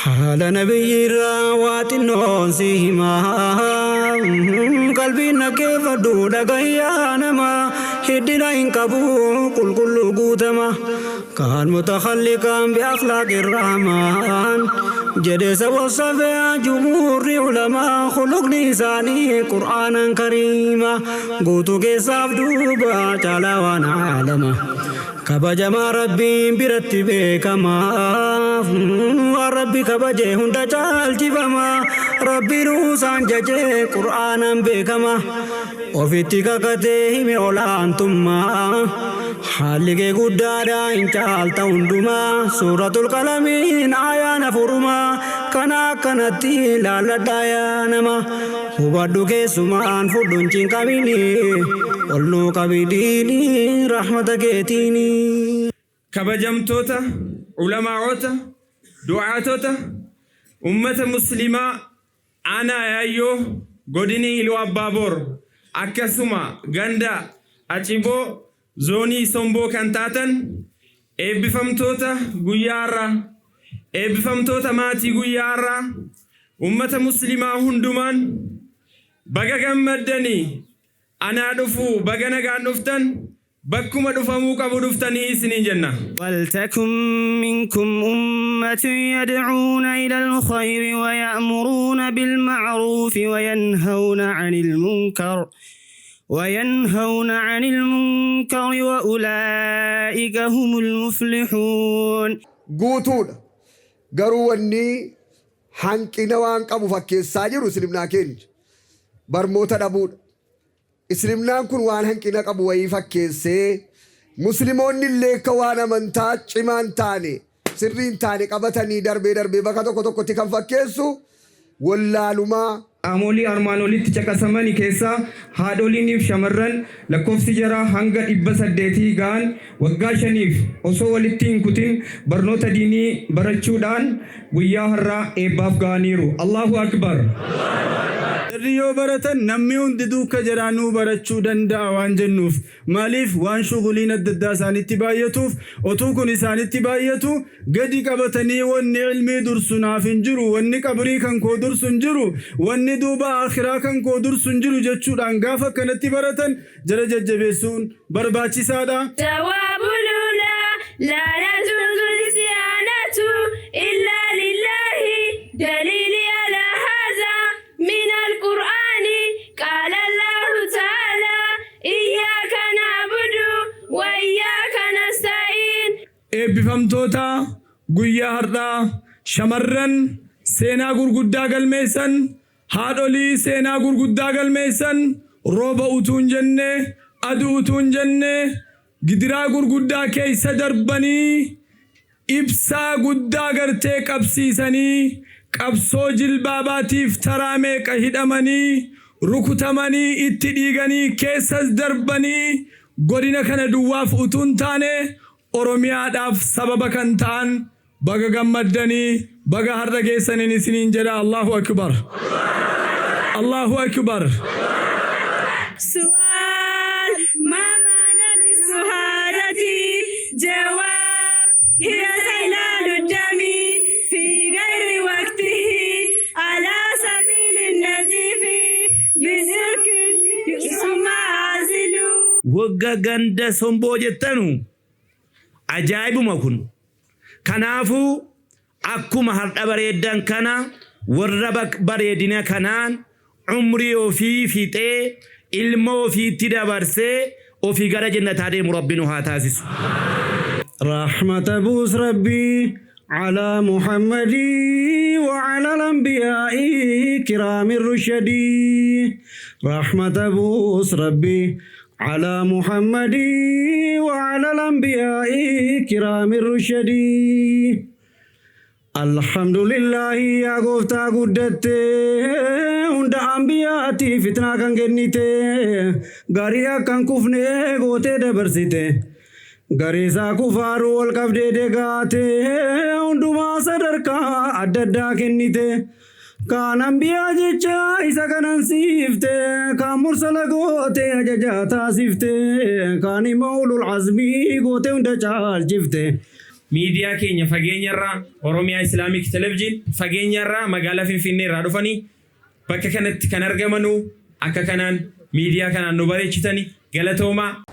Haala nabiyyiirraa waa xinnoon si hima. Qalbiin dhaggeeffadhu dhagahi yaa nama. Hiddina hin qabu qulqulluu guutama. Kaan mutakhalliqaan bi akhlaaqi rahmaan. Jedhe sa wasafe jumhuurri ulamaa khuluqni isaanii qur'aanan kariima. Guutuu keessaaf duuba caalaa waan aalama. Kabajamaa Rabbiin biratti beekamaa. Waan Rabbi kabaje hunda caalchifama. Rabbiinuu isaan jaje Qur'aanaan beekama. Ofitti kakatee hime olaantummaa. Haalli kee guddaadha hin caalta hundumaa. Suuratul Qalamiin aayaan afurumaa. Kana akkanatti laalladhaa yaa nama. Hubadhu keessumaan fudhu hin cinqamini. Ol nuu qabi diinii rahmata keetiini. Kabajamtoota ulamaa'ota, du'aatota, ummata muslimaa aanaa Yaayyoo godini Iluu Abbaa Boor akkasuma ganda Aciboo zoonii Somboo kan taatan eebbifamtoota guyyaa har'aa, eebbifamtoota maatii guyyaa har'aa, ummata muslimaa hundumaan baga gammaddanii anaa dhufu baga nagaan dhuftan bakkuma dhufamuu qabu dhuftanii isiniin jenna. ولتكن منكم أمة يدعون إلى الخير ويأمرون بالمعروف وينهون عن المنكر وأولئك هم المفلحون. Guutuudha. Garuu wanni hanqina waan qabu fakkeessaa jiru islimnaa keenya barmoota dhabuudha. Islimnaan kun waan hanqina qabu wayii fakkeessee musliimoonni illee akka waan amantaa cimaan taane, sirriin taane qabatanii darbee darbee bakka tokko tokkotti kan fakkeessu wallaalumaa. Qaamolee armaan olitti caqasamani keessaa haadholiiniif shamarran lakkoofsi jaraa hanga 800 ga'an waggaa 5f osoo walitti hin kutin barnoota diinii barachuudhaan guyyaa har'aa eebbaaf ga'aniiru. Allahu Akbar! Jarri yoo baratan namni hundi duuka jiraanuu barachuu danda'a waan jennuuf, maaliif waan shuguliin adda addaa isaanitti baay'atuuf, otuu kun isaanitti baay'atu gadi qabatanii wanni ilmii dursu naaf hin jiru, wanni qabrii kan koo dursu hin jiru, wanni duuba akhiraa kan koo dursu hin jiru jechuudhaan gaafa akkanatti baratan jara jajjabeessuun barbaachisaadha. ثواب الأولى لا يجوز الاستعانة إلا لله. دليلي على هذا من القرآن، قال الله تعالى: إياك نعبد وإياك نستعين. Eebbifamtoota guyyaa har'aa, shamarran seenaa gurguddaa galmeessan, haadholii seenaa gurguddaa galmeessan, rooba utuu hin jenne, aduu utuu hin jenne, gidiraa gurguddaa keessa darbanii ibsaa guddaa gartee qabsiisanii, qabsoo jilbaabaatiif taraa meeqa hidhamanii, rukutamanii, itti dhiiganii, keessas darbanii, godina kana duwwaaf utuu hin taane Oromiyaadhaaf sababa kan ta'an, baga gammaddanii, baga har'a geessaniin isiniin jedha. Allahu Akbar, Allahu Akbar. سؤال: ما معنى الشهادة؟ جواب: هي إسيلان الدم في غير وقته على سبيل النزيف بشرك ثم عازل. Wagga ganda Somboo jettanu ajaa'ibuma kun. Kanaafuu akkuma har'a bareeddan kana warra bareedina kanaan umrii ofii fixee ilma ofiitti dabarsee ofii gara jannataa deemu Rabbi nu haa taasisu. رحمة بوس ربي على محمد وعلى الأنبياء كرام الرشد. رحمة بوس ربي على محمد وعلى الأنبياء كرام الرشد. الحمد لله yaa gooftaa guddatte, hunda ambiyaati fitnaa kan kennite, garii akkan kufne gootee dabarsite, garii isaa kufaaruu ol qabdee degaate, hundumaa sadarkaa adda addaa kennite. Kaan ambiyaa jecha isa kanan siifte, kaan mursala goote ajaja taasifte, kaan immoo ulul azmii goote hunda caalchifte. Miidiyaa keenya fageenyarraa, Oromiyaa Islaamic Television fageenyarraa, magaalaa Finfinnee irraa dhufanii bakka kanatti kan argamanuu, akka kanaan miidiyaa kanaan nu bareechitani, galatoomaa.